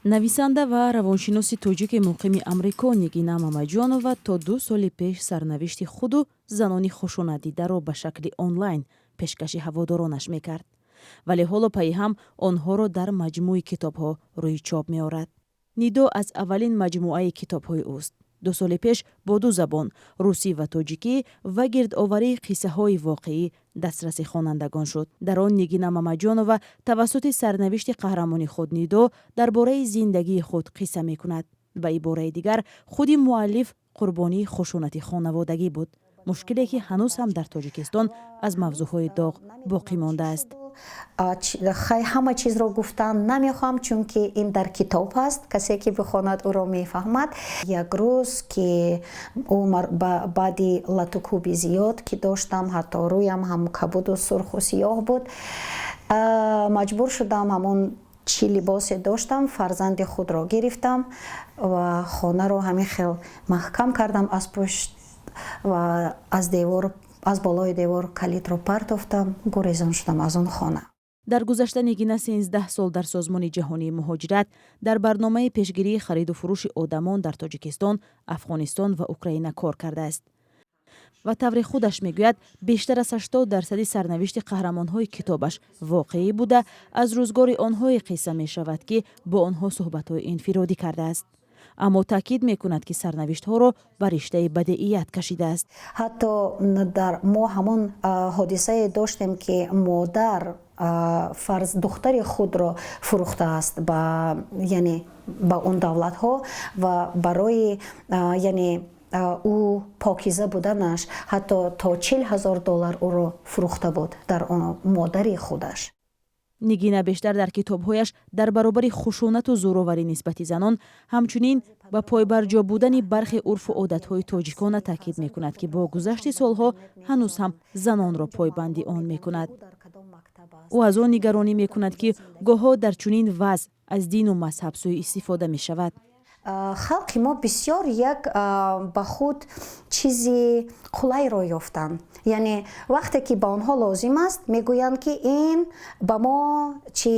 Нависанда ва равоншиноси тоҷики муқими Амрико Нигина Мамаҷонова то 2 соли пеш сарнавишти худу занони хушунатдидаро ба шакли онлайн пешкаши ҳаводоронаш мекард, вале ҳоло пайҳам онҳоро дар маҷмӯи китобҳо рӯи чоп меорад. «Нидо» аз аввалин маҷмӯаи китобҳои ӯст. 2 соли пеш бо ду забон, русӣ ва тоҷикӣ, ва гирдоварии қиссаҳои воқеӣ дастраси хонандагон шуд. Дар он Нигина Мамаҷонова тавассути сарнавишти қаҳрамони худ Нидо дар бораи зиндагии худ қисса мекунад. Ба ибораи дигар, худи муаллиф қурбонии хушунати хонаводагӣ буд, мушкиле ки ҳанӯз ҳам дар Тоҷикистон аз мавзӯъҳои доғ боқӣ мондааст. Хай, ҳама чизро гуфтан намехоҳам, чунки ин дар китоб ҳаст, касе ки бихонад, ӯро мефаҳмад. Як рӯз ки ӯ баъди латукӯби зиёд ки доштам, ҳатто рӯям ҳам кабуду сурху сиёҳ буд, маҷбур шудам, ҳамон чӣ либосе доштам, фарзанди худро гирифтам ва хонаро ҳамин хел маҳкам кардам аз пушт ва аз девор, аз болои девор калидро партофтам, гурезон шудам аз он хона. Дар гузашта Нигина 13 сол дар Созмони Ҷаҳонии Муҳоҷират дар барномаи пешгирии хариду фурӯши одамон дар Тоҷикистон, Афғонистон ва Украина кор кардааст ва тавре худаш мегӯяд, бештар аз 80 дарсади сарнавишти қаҳрамонҳои китобаш воқеӣ буда, аз рӯзгори онҳое қисса мешавад, ки бо онҳо суҳбатҳои инфиродӣ кардааст. Аммо таъкид мекунад, ки сарнавиштҳоро ба риштаи бадеият кашидааст. Ҳатто дар мо ҳамон ҳодисае доштем, ки модар фарз духтари худро фурӯхтааст ба, яъне, ба он давлатҳо ва барои, яъне, ӯ покиза буданаш ҳатто то 40 000 доллар ӯро фурӯхта буд дар модари худаш. Нигина бештар дар китобҳояш дар баробари хушунату зӯроварӣ нисбати занон, ҳамчунин ба пойбарҷо будани бархе урфу одатҳои тоҷикона таъкид мекунад, ки бо гузашти солҳо ҳанӯз ҳам занонро пойбанди он мекунад. Ӯ аз он нигаронӣ мекунад, ки гоҳҳо дар чунин вазъ аз дину мазҳаб сӯистифода мешавад. Халқи мо бисёр як ба худ чизи қулайро ёфтанд, яъне вақте ки ба онҳо лозим аст, мегӯянд, ки ин ба мо чи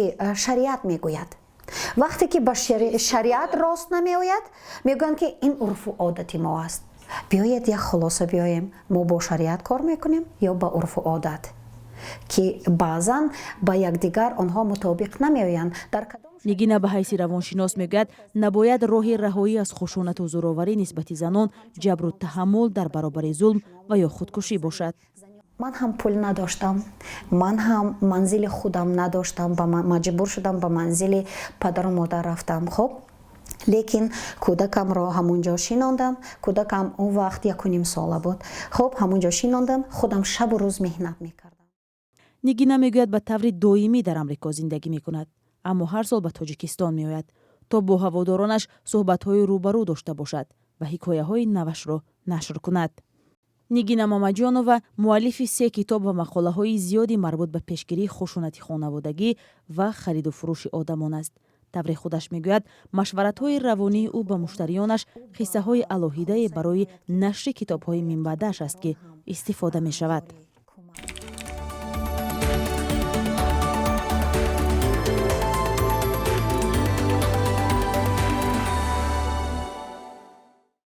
шариат мегӯяд. Вақте ки ба шариат рост намеояд, мегӯянд, ки ин урфу одати мо аст. Биёед, як хулоса биёем: мо бо шариат кор мекунем ё ба урфу одат, ки баъзан ба якдигар онҳо мутобиқ намеоянд дар кадом Нигина ба ҳайси равоншинос мегӯяд, набояд роҳи раҳоӣ аз хушунату зӯроварӣ нисбати занон ҷабру таҳаммул дар баробари зулм ва ё худкушӣ бошад. Ман ҳам пул надоштам, ман ҳам манзили худам надоштам, маҷбур шудам, ба манзили падару модар рафтам. Хоб, лекин кӯдакамро ҳамун ҷо шинондам. Кӯдакам он вақт 1,5 сола буд. Хоб, ҳамун ҷо шинондам, худам шабу рӯз меҳнат мекардам. Нигина мегӯяд, ба таври доимӣ дар Амрико зиндагӣ мекунад, аммо ҳар сол ба Тоҷикистон меояд, то бо ҳаводоронаш суҳбатҳои рӯбарӯ дошта бошад ва ҳикояҳои навашро нашр кунад. Нигина Мамаҷонова муаллифи се китоб ва мақолаҳои зиёди марбут ба пешгирии хушунати хонаводагӣ ва хариду фурӯши одамон аст. Тавре худаш мегӯяд, машваратҳои равонии ӯ ба муштариёнаш қиссаҳои алоҳидае барои нашри китобҳои минбаъдааш аст, ки истифода мешавад.